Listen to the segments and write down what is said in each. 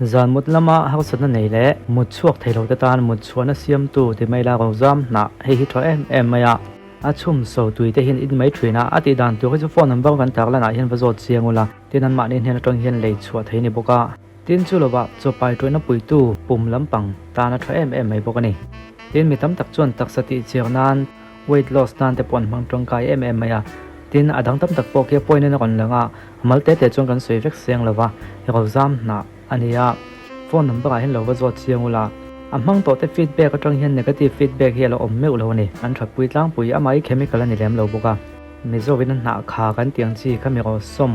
Zan mut lama harsatna nei leh mut chhuak thei lo te tan mut chhuahna siamtu ti mai la rozam hnah hei hi tha em em mai a. A chhum so tui te hian in mai thin a, a tih dan tur hi chu phone number kan tar lanah hian va zawt chiang ula, tin anmahni hnen atang hian lei chhuah thei a ni bawk a. Tin chu lovah chawpai tawihna puitu pum lampang tan a tha em em mai bawk a ni. Tin mi tam tak chuan taksa tih chiar nan weight loss nan te pawh an hmang tangkai em em mai a. Tin a dang tam tak pawh khi a point in a rawn lang a, a mal te te chuan kan sawi vek seng lova, rozam hnah. A nia, phone number ah hian lo va zawt chiang ula, a hmang tawh te feedback atang hian negative feedback hi a lo awm meuh lo a ni. An thatpui tlangpui, amah hi chemical a ni lem lo bawk a. Mizo in a hnah kha kan tih ang chi kha mi rawhsawm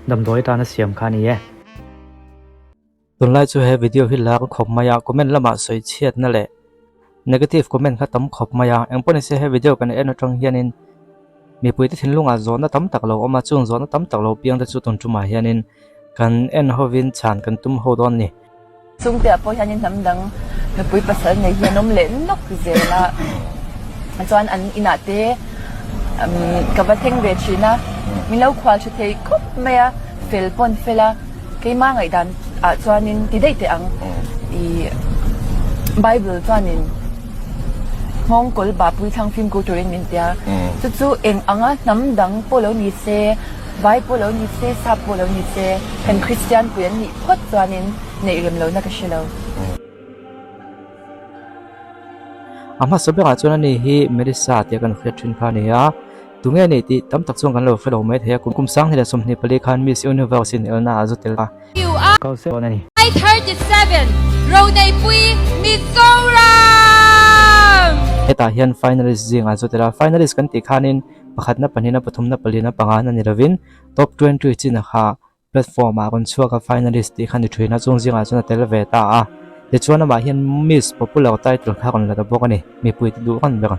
damdawi atana siam kha a ni e. Tunlai chu he video hi lar khawp mai a, comment lamah sawi chhiatna leh negative comment kha tam khawp mai a, engpawh nise he video kan en atang hianin mipuite thinlungah zawhna tam tak lo awm a, chung zawhna tam tak lo piang te chu tun tumah hianin kan en hovin chhan kan tum ho dawn a ni. Chungte ah pawh hianin hnam dang mipui pasal nei hi an awm leh nawk zel a, chuan an inah te ka va thleng ve thin a, min lo khual tha thei khawp mai a, fel pawn fel a. Keimah ngaihdan ah chuanin ti daih teh ang. I Bible chuanin nghawngkawl bapui thlang fimkhur turin min tia. Chu chu eng anga hnam dang pawh lo ni se, vai pawh lo ni se, sap pawh lo ni se, kan Kristian pui an nih phawt chuanin neih rem lohna ka hre lo. A hmasa berah chuan ani hi Melissa tia kan hriat thin kha a ni a. Tunge nih tih tam tak chuan kan lo hre lo mai thei a, kum 2024 khan Miss Universe in elna a zu tel a. Kal se dawn a ni. 37, Roneipui, Mizoram! Hetah hian finalist zingah zu tel a, finalist kan tih khanin pakhatna, pahnihna, pathumna, palina, pangana ni lovin top 20 chin kha Platform ah rawn chhuak a finalist tih kha ni thin a, chung zingah chuan a tel ve ta a. Tichuan amah hian Miss Popular title kha a rawn la ta bawk a ni, mipui te duh rawn ber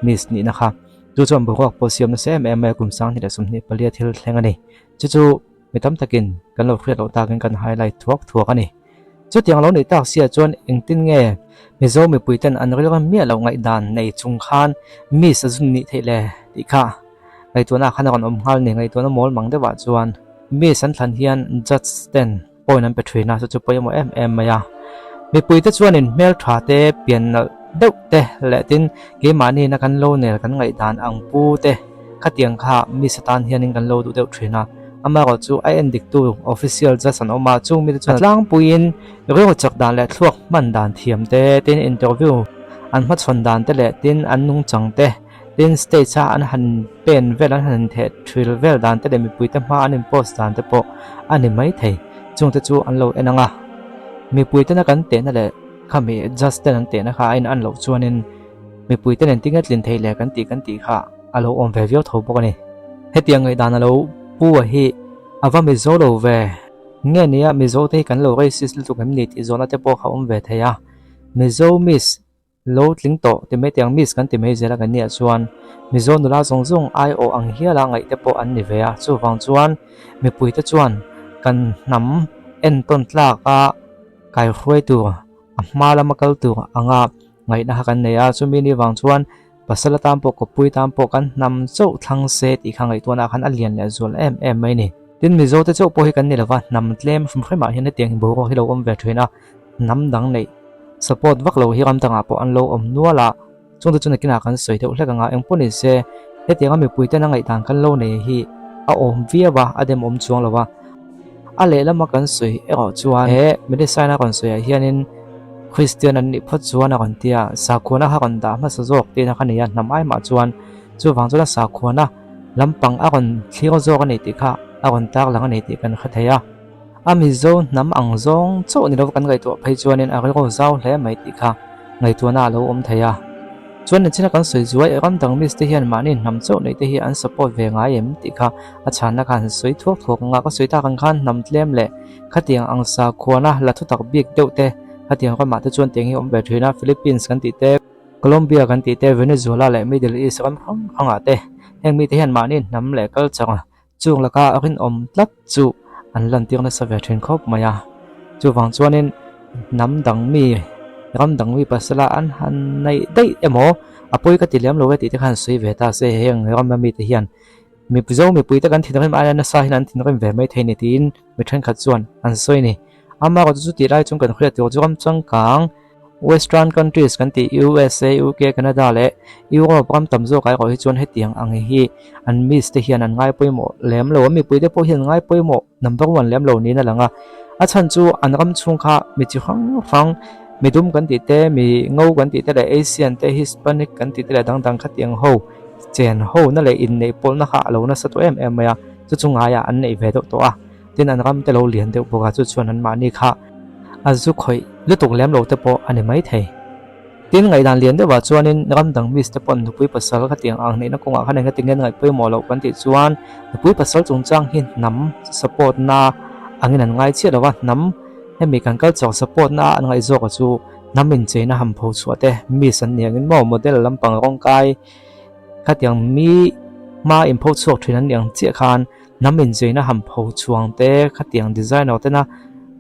Miss nihna kha. Chu chuan boruak pawh siam nasa em em mai a, kum 2024 a thil thleng a ni. Chu chu mi tam takin kan lo hriat loh takin kan highlight thuak thuak a ni. Chutiang lo nih tak siah chuan engtin nge Mizo mipui ten an rilrem miah loh ngaihdan nei chung khan Miss a zun nih theih le tih kha Ngaihtuahna khan a rawn awm nghal ni. Ngaihtuahna mawl mang deuhah chuan Miss an thlan hian judge ten point an pe thin a, chu chu pawimawh em em mai a. Mipuite chuanin hmeltha te, pian nalh deuh te leh tin keimahniina kan lo nel kan ngaihdan ang pu te khatiang kha Miss atan hianin kan lo duh deuh thin a. Amaherawhchu a en diktu official judge an awm a, chung mite chuan tlangpuiin rilru chak dan leh thluak hman dan thiam te, tin interview an hmachhawn dan te leh tin an nungchang te, Tin, stage a an han pen vel, an han intheh thil vel dan te leh mipuite hma an in post dan te pawh a ni mai thei. Chungte chu an lo en ang a. Mipuitena kan tehna leh khami judge ten an tehna kha a in an loh chuanin mipuite nen tinge tlin thei leh kan tih kan tih kha a lo awm ve viau tho bawk a ni. Hetiang ngaihdan a lo pu a hi a va Mizo lo ve. Nge nia Mizo te hi kan lo racist lutuk em ni tih zawhna te pawh kha a awm ve thei a. Mizo miss Lo tling tawh ti mai tiang miss kan ti mai zel a kan nih ah chuan Mizo nula zawng zawng aiawh ang hiala ngaih te pawh an ni ve a, chuvang chuan mipui te chuan kan hnam entawn tlak a kaihruai tur a hma lama kal tur anga ngaihna kha kan nei a, chumi ni vang chuan pasal atan pawh kawppui tan pawh kan hnam chauh thlang se tih kha ngaihtuahna ah khan a lian leh zual em em mai a ni. Tin Mizo te chauh pawh hi kan ni lova hnam tlem hrim hrim ah hian hetiang boruak hi lo awm ve thin a. Hnam dang neih support vak lo hi ram dangah pawh an lo awm nual a, chungte chu nakinah kan sawi deuh hlek ang a, engpawh ni se hetianga mipuiten a ngaihdan kan lo nei hi a awm viau a, a dem awm chuang lo a. A lehlama kan sawi erawh chuan he medicine a rawn sawiah hianin Kristian an nih phawt chuan a rawn ti a, sakhuana kha rawn dah hmasa zawk tihna kha ni a, hnam ai mah chuan chuvang chuan a sakhuana lampang a rawn thlir zawk a ni tih kha a rawn tarlang a ni tih kan hre thei a. A Mizo hnam ang zawng chauh ni lova kan ngaihtuah phei chuanin a rilru zau hle mai tih kha ngaihtuahna a lo awm thei a. Chuan nichina kan sawi zuai ram dang miss te hian mahni hnam chauh neih te hi an support ve ngai em tih kha a chhanna kha han sawi thuak thuak ang a. Ka sawi tak ang khan hnam tlem leh khatiang ang sakhuana la thutak bik deuh te khatiang ramah te chuan tiang hi a awm ve thin a. Philippines kan tih te, Colombia kan tih te, Venezuela leh Middle East ram hrang hrangah te heng mite hian mahni hnam leh culture Chung laka a rinawm tlat chu an lantir nasa ve thin khawp mai a. Chuvang chuanin hnam dang mi, ram dang mi pasala an han neih daih emaw a pawi ka ti lem lo e tih te khan sawi ve ta se heng rama mite hian Mizo mipui te kan thinrim aia nasa hian an thinrim ve mai thei ni tiin mi thenkhat chuan an sawi a ni. Amaherawhchu chutih lai chuan kan hriat tur chu ram changkang Western countries kan tih USA, UK, Canada leh Europe ram tam zawkah erawh hi chuan hetiang ang hi an miss te hian an ngai pawimawh lem lo a, mipui te pawh hian an ngai pawimawh number one lem lo niin a lang a. A chhan chu an ram chhung kha mi chi hrang hrang midum kan tih te, mi ngo kan tih te leh Asian te, Hispanic kan tih te leh dang dang khatiang ho chen ho na leh inneih pawlhna kha a lo nasa tawh em em mai a, chu chu ngaiah an neih ve deuh tawh a. Tin an ram te lo lian deuh bawk a, chu chuan anmahni kha a zu khawih lutuk lem lo te pawh a ni maithei. Tin ngaihdan lian deuhah chuanin ram dang miss te pawh nupui pasal khatiang ang neihna kawngah khan engati nge an ngaih pawimawh loh kan tih chuan nupui pasal chungchang hi hnam support na angin an ngai chiah lo a, hnam hemi kan culture support na an ngaih zawk a chu hnam incheina han pho chhuah te miss an ni angin maw model lampang rawngkai khatiang mi hma inpho chhuak thin an ni ang chiah khan Hnam incheina han pho chhuang te, khatiang designer tena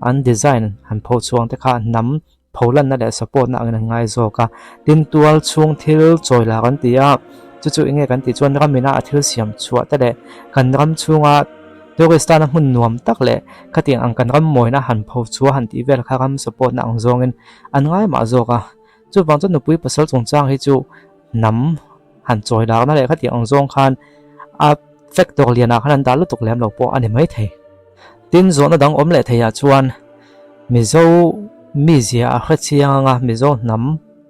an design han pho chhuang te kha hnam pholanna leh support na angin an ngai zawk a. Tin, tual chhung thil chawi lah kan ti a, chu chu enge kan tih chuan ramina a thil siam chhuah te leh kan ram chhunga tourist tana hmun nuam tak leh khatiang ang kan ram mawina han pho chhuah han tih vel kha ram support na ang zawngin an ngai mah zawk a. Chuvang chuan nupui pasal chungchang hi chu hnam han chawi lakna leh khatiang ang zawng khan a factor lianah khan an dah lutuk lem lo pawh a ni maithei. Tin, zawhna dang awm leh theiah chuan Mizo mizia a hre chiang anga Mizo hnam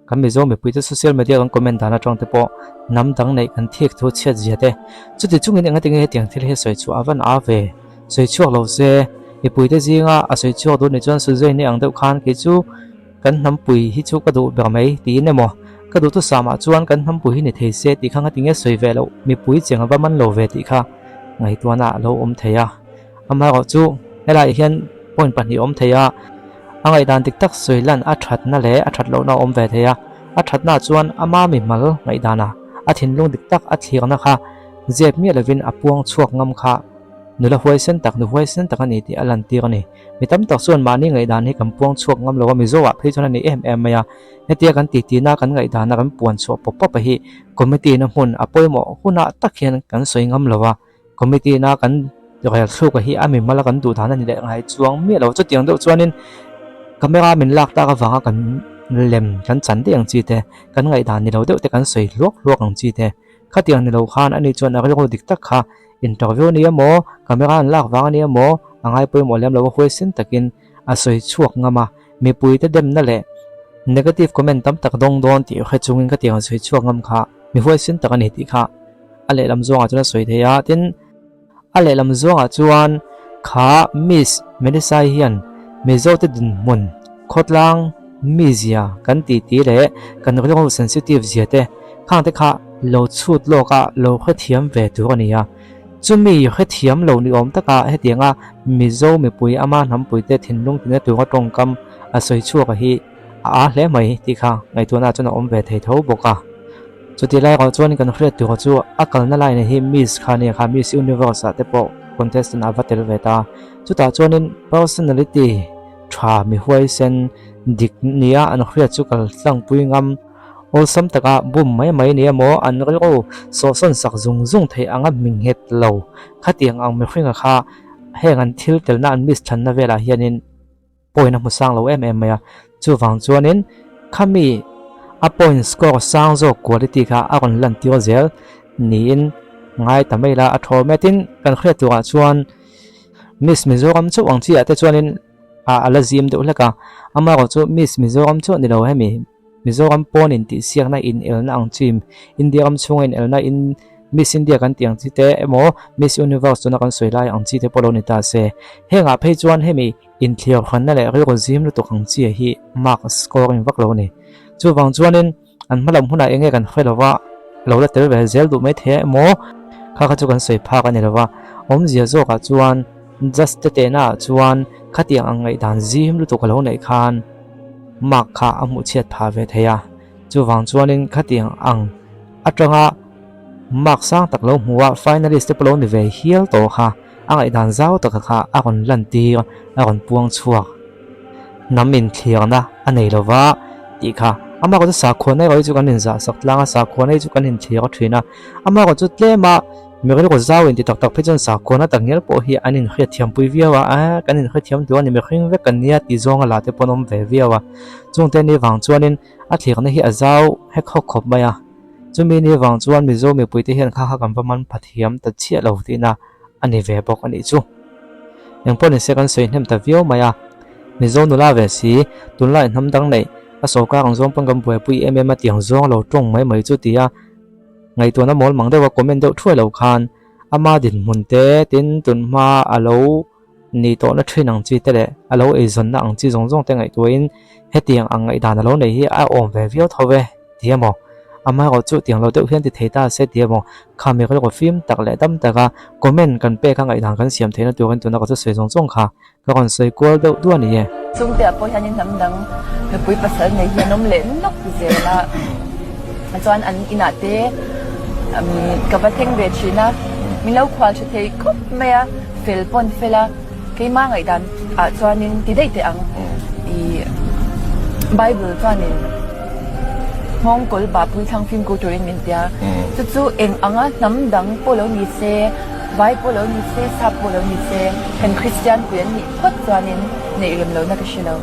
kan Mizo mipuite social media kan comment dan atang te pawh hnam dang neih kan thik thu chhiat zia te chuti chungin engatinge hetiang thil hi sawi chhuah a van a ve sawi chhuak lo se mipuite zinga a sawi chhuak duh nih chuan Suzane-i ang deuh khan kei chu Kan hnampui hi chu ka duh ber mai tiin emaw, ka duh thusamah chuan kan hnampui hi ni thei se tih kha ngati nge sawi ve loh, mipui cheng a va man lo ve tih kha ngaihtuahna a lo awm thei a. Amaherawh chu helaiah hian point pahnih a awm thei a, a ngaihdan dik tak sawi lan a thatna leh a that lohna a awm ve thei a, a thatnaah chuan ama mihmal ngaihdana a thinlung dik tak a thlirna kha zep miah lovin a puang chhuak ngam kha nula huaisen tak, nu huaisen tak a ni tih a lantir a ni. Mi tam tak chuan mahni ngaihdan hi kan puang chhuak ngam lo a, Mizo ah phei chuan a ni em em mai a. Hetia kan titi na kan ngaihdan a kan puan chhuah pawp pawp a hi committee na hmun a pawimawh hunah tak hian kan sawi ngam lo a, committee na kan rel thluk a hi a mimal a kan duh dan a ni leh ngai chuang miah lo. Chutiang deuh chuanin camera min lak tak avanga kan lem kan chan daih ang chi te, kan ngaihdan ni lo deuh te kan sawi hluak hluak ang chi te. Khatiang ni lo khan ani chuan a rilru dik tak kha interview a ni emaw, camera an lak vang a ni emaw a ngai pawimawh lem lo a huaisen takin a sawi chhuak ngam a, mipuite demna leh negative comment tam tak dawng dawn tih hre chungin khatiang a sawi chhuak ngam kha mi huaisen tak a ni tih kha a lehlam zawngah chuan a sawi thei a, tin. A lehlam zawngah chuan kha Miss Melissa-i hian Mizote dinhmun, khawtlang mizia kan tih tih leh kan rilru sensitive zia te khang te kha lo chhut lawk a lo hrethiam ve tur a ni a. Chumi hrethiam lo ni awm taka hetianga Mizo mipui ama hnampuite thinlung tina tura tawngkam a sawi chhuak a hi a aa hle mai tih kha ngaihtuahna chuan a awm ve thei tho bawk a. Chuti lai erawh chuan kan hriat tur chu a kalna line hi Miss kha nia kha Miss Universe ah te pawh contestant a va tel ve ta. Chutah chuanin personality tha mi huaisen dik nia an hriat chu kal tlangpui ngam awlsam taka bum mai mai nia maw an rilru sawhsawn sak zung zung theih anga mi nghet lo khatiang ang mihringa kha heng an thil telna an Miss thlanna velah hianin point a hmu sang lo em em mai a, chuvang chuanin khami a point score sang zawk quality kha a rawn lan tir zel niin ngai ta mai la a thaw mai a, tin kan hriat turah chuan Miss Mizoram chauh ang chiah te chuanin a la zim deuh hlek a, amaherawh chu Miss Mizoram chauh ni lo hemi Mizoram pawn intihsiakna inelna ang chi India ram chhunga inelna in Miss India kan tih ang chi te emaw Miss Universe tuna kan sawi lai ang chi te pawh lo ni ta se hengah phei chuan hemi Inthiar hranna leh rilru zim lutuk ang chi hi mark scoring vak lo a ni. Chuvang chuanin an hmalam hunah eng nge kan hre lo va, lo la tel ve zel duh mai thei a emaw kha kha chu kan sawi phak a ni lo va. Awmzia zawkah chuan just te tehnaah chuan khatiang ang ngaihdan zim lutuk a lo neih khan mark kha a hmuhchhiat phah ve thei a. Chuvang chuanin khatiang ang atanga mark sang tak lo hmu a finalist te pawh lo ni ve hial tawh kha. A ngaihdan zau taka kha a rawn lantir, a rawn puang chhuak. Hnam inthlirna a nei lo va tih kha. Amaherawhchu sakhuana erawh hi chu kan inzah sak tlang a, sakhuana hi chu kan inthlir a thin a. Amaherawhchu tlema Mihring zau inti tak tak phei chuan sakhuana tak ngial pawh hi an inhriatthiampui viau a, a kan inhrethiam duh a ni, mihring vek kan nia tih zawnga la te pawh an awm ve viau a. Chungte ni vang chuanin a thlirna hi a zau hek hawk khawp mai a. Chumi ni vang chuan Mizo mipuite hian kha kha kan va man pha thiam ta chiah lo tihna a ni ve bawk a nih chu. Engpawh nise kan sawi hnem ta viau mai a, Mizo nula ve si, tunlai hnam dang neih a sawrkar ang zawng pawn kan buaipui em em a tiang zawng lo tawng mai mai chu tia ngaihtuahna mawl mang deuha comment deuh thuai lo khan ama dinhmun te tin tunhma a lo ni tawhna thin ang chi te leh a lo eizawnna ang chi zawng zawng te ngaihtuahin hetiang ang ngaihdan a lo nei hi a awm ve viau tho ve ti emaw amaherawh chu tiang lo deuh hian ti thei ta se ti emaw khami rilru fim tak leh dam taka comment kan pek a ngaihdan kan siam theihna turin tuna ka thusawi zawng zawng kha Ka rawn sawi kual deuh duah a ni e. Chungte ah pawh hianin hnam dang nupui pasal nei hi an awm leh nawk zel a, chuan an inah te ka va thleng ve thin a, min lo khual tha thei khawp mai a, fel pawh an fel a, keimah ngaihdan ah chuanin ti daih teh ang i Bible chuanin nghawngkawl bahpui thlang fimkhur turin min ti a, chu chu eng anga hnam dang pawh lo ni se, Vai pawh lo ni se, sap pawh lo ni se, kan Kristian pui an nih phawt chuanin neih rem lohna ka hre lo.